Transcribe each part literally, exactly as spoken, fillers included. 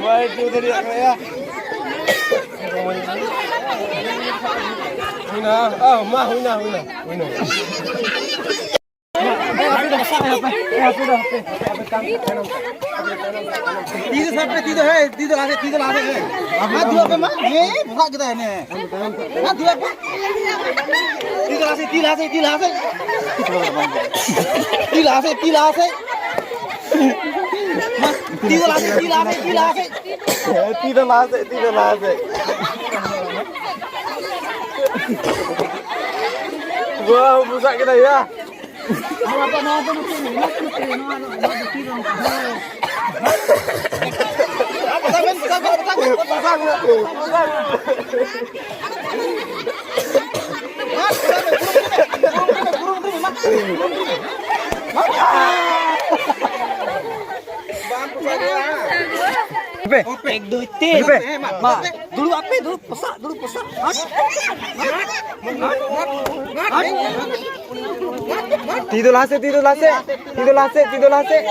ᱵᱟᱭ ᱪᱚ ᱫᱟᱲᱮᱭᱟᱜ ᱠᱟᱱᱟ ᱭᱟ᱾ ᱦᱩᱭᱱᱟ, ᱚ, ᱢᱟ, ᱦᱩᱭᱱᱟ, ᱦᱩᱭᱱᱟ, ᱦᱩᱭᱱᱟ᱾ ᱛᱤ ᱫᱚ ᱥᱟᱵ ᱯᱮ, ᱛᱤ ᱫᱚ, ᱦᱮ, ᱛᱤ ᱫᱚ ᱞᱟᱦᱟ ᱥᱮᱫ, ᱛᱤ ᱫᱚ ᱞᱟᱦᱟ ᱥᱮᱫ, ᱦᱮ᱾ ᱢᱟ, ᱫᱩᱲᱩᱵ ᱯᱮ, ᱢᱟ᱾ ᱦᱮ, ᱯᱷᱟᱥᱟᱜ ᱠᱮᱫᱟᱭ, ᱦᱮ᱾ ᱢᱟ, ᱫᱩᱲᱩᱵ ᱯᱮ᱾ ᱛᱤ ᱫᱚ ᱞᱟᱦᱟ ᱥᱮᱫ, ᱛᱤ ᱞᱟᱦᱟ ᱥᱮᱫ, ᱛᱤ ᱞᱟᱦᱟ ᱥᱮᱫ᱾ ᱛᱤ ᱞᱟᱦᱟ ᱥᱮᱫ, ᱛᱤ ᱞᱟᱦᱟ ᱥᱮᱫ, ᱛᱤ ᱞᱟᱦᱟ ᱥᱮᱫ, ᱛᱤ ᱞᱟᱦᱟ ᱥᱮᱫ᱾ ᱦᱮ, ᱛᱤ ᱫᱚ ᱞᱟᱦᱟ ᱥᱮᱫ, ᱛᱤ ᱫᱚ ᱞᱟᱦᱟ ᱥᱮᱫ᱾ ᱵᱟᱦ, ᱯᱷᱟᱥᱟᱜ ᱠᱮᱫᱟᱭ ᱭᱟ᱾ ᱯᱮ᱾ ᱮᱠ, ᱫᱩᱭ, ᱛᱤᱱ᱾ ᱯᱮ᱾ ᱢᱟ, ᱫᱩᱲᱩᱵ ᱟᱯᱮ, ᱫᱩᱲᱩᱵ, ᱯᱚᱥᱟᱜ, ᱫᱩᱲᱩᱵ, ᱯᱚᱥᱟᱜ᱾ ᱦᱟᱴ᱾ ᱦᱟᱴ᱾ ᱛᱤ ᱫᱚ ᱞᱟᱦᱟ ᱥᱮᱫ, ᱛᱤ ᱫᱚ ᱞᱟᱦᱟ ᱥᱮᱫ, ᱛᱤ ᱫᱚ ᱞᱟᱦᱟ ᱥᱮᱫ, ᱛᱤ ᱫᱚ ᱞᱟᱦᱟ ᱥᱮᱫ᱾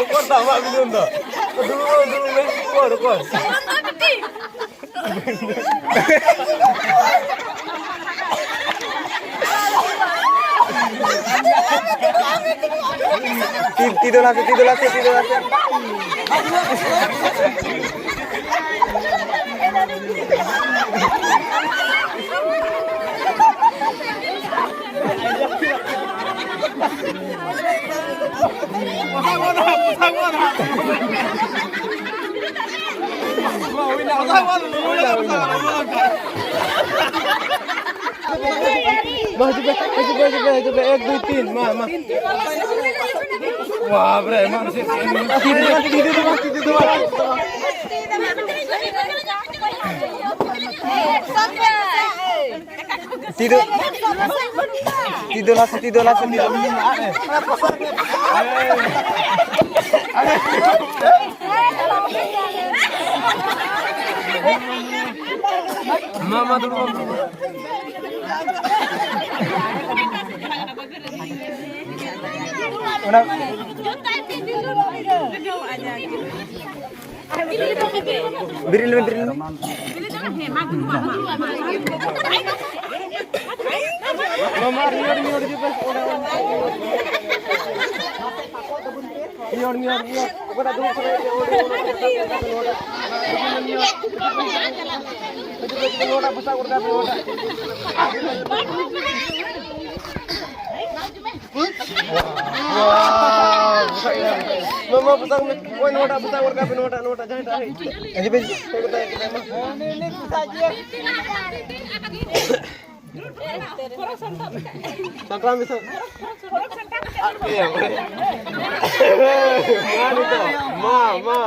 ᱚᱠᱚᱭ ᱫᱟᱜ ᱢᱟᱜ ᱵᱤᱱ ᱩᱱ ᱫᱚ? ᱫᱩᱲᱩᱵ ᱢᱮ, ᱫᱩᱲᱩᱵ ᱢᱮ᱾ ᱚᱠᱚᱭ, ᱚᱠᱚᱭ? ᱛᱤ, ᱛᱤ ᱫᱚ ᱞᱟᱦᱟ ᱥᱮᱫ, ᱛᱤ ᱫᱚ ᱞᱟᱦᱟ ᱥᱮᱫ, ᱛᱤ ᱫᱚ ᱞᱟᱦᱟ ᱥᱮᱫ᱾ ᱢᱟ, ᱦᱤᱡᱩᱜ ᱯᱮ, ᱦᱤᱡᱩᱜ ᱯᱮ, ᱦᱤᱡᱩᱜ ᱯᱮ, ᱦᱤᱡᱩᱜ ᱯᱮ, ᱮᱠ, ᱫᱩᱭ, ᱛᱤᱱ, ᱢᱟ, ᱢᱟ᱾ ᱵᱟᱯ ᱨᱮ, ᱢᱟ, ᱥᱮ, ᱥᱮ, ᱥᱮ, ᱥᱮ, ᱥᱮ, ᱛᱤ ᱫᱚ, ᱛᱤ ᱫᱚ ᱞᱟᱥᱮ, ᱛᱤ ᱫᱚ ᱞᱟᱥᱮ, ᱛᱤ ᱫᱚ᱾ ᱢᱟ, ᱢᱟ, ᱫᱩᱲᱩᱵ ᱢᱮ᱾ ᱚᱱᱟ ᱵᱮᱨᱮᱫ ᱞᱮᱢᱮ, ᱵᱮᱨᱮᱫ ᱞᱮᱢᱮ᱾ ᱢᱟ, ᱢᱟ, ᱨᱤᱭᱚᱲ, ᱨᱤᱭᱚᱲ, ᱨᱤᱭᱚᱲ᱾ ᱨᱤᱭᱚᱲ, ᱨᱤᱭᱚᱲ, ᱨᱤᱭᱚᱲ᱾ ᱚᱠᱟᱴᱟᱜ ᱫᱩᱲᱩᱵ ᱥᱟᱱᱟᱭᱮᱫ ᱯᱮᱭᱟ, ᱚᱸᱰᱮ, ᱚᱸᱰᱮ, ᱚᱸᱰᱮ, ᱚᱸᱰᱮ᱾ ᱱᱚᱣᱟᱴᱟᱜ ᱯᱚᱥᱟᱜ ᱜᱚᱫ ᱠᱟᱜ ᱯᱮ, ᱱᱚᱣᱟᱴᱟᱜ᱾ ᱢᱟ, ᱢᱟ, ᱯᱚᱥᱟᱜ ᱢᱮ᱾ ᱳᱭ, ᱱᱚᱣᱟᱴᱟᱜ ᱯᱚᱥᱟᱜ ᱜᱚᱫ ᱠᱟᱜ ᱯᱮ, ᱱᱚᱣᱟᱴᱟᱜ, ᱱᱚᱣᱟᱴᱟᱜ, ᱡᱟᱦᱟᱸᱭᱴᱟᱜ ᱦᱮᱡ᱾ ᱦᱮᱡ ᱵᱮᱱ᱾ ᱦᱮᱡ ᱠᱟᱛᱮ, ᱦᱮᱡ ᱠᱟᱛᱮ, ᱢᱟ᱾ ᱥᱟᱢᱴᱟᱣ ᱢᱮ, ᱥᱟᱢ-, ᱟᱨ ᱤᱭᱟᱹ, ᱢᱟ ᱱᱤᱛᱚᱜ, ᱢᱟ, ᱢᱟ᱾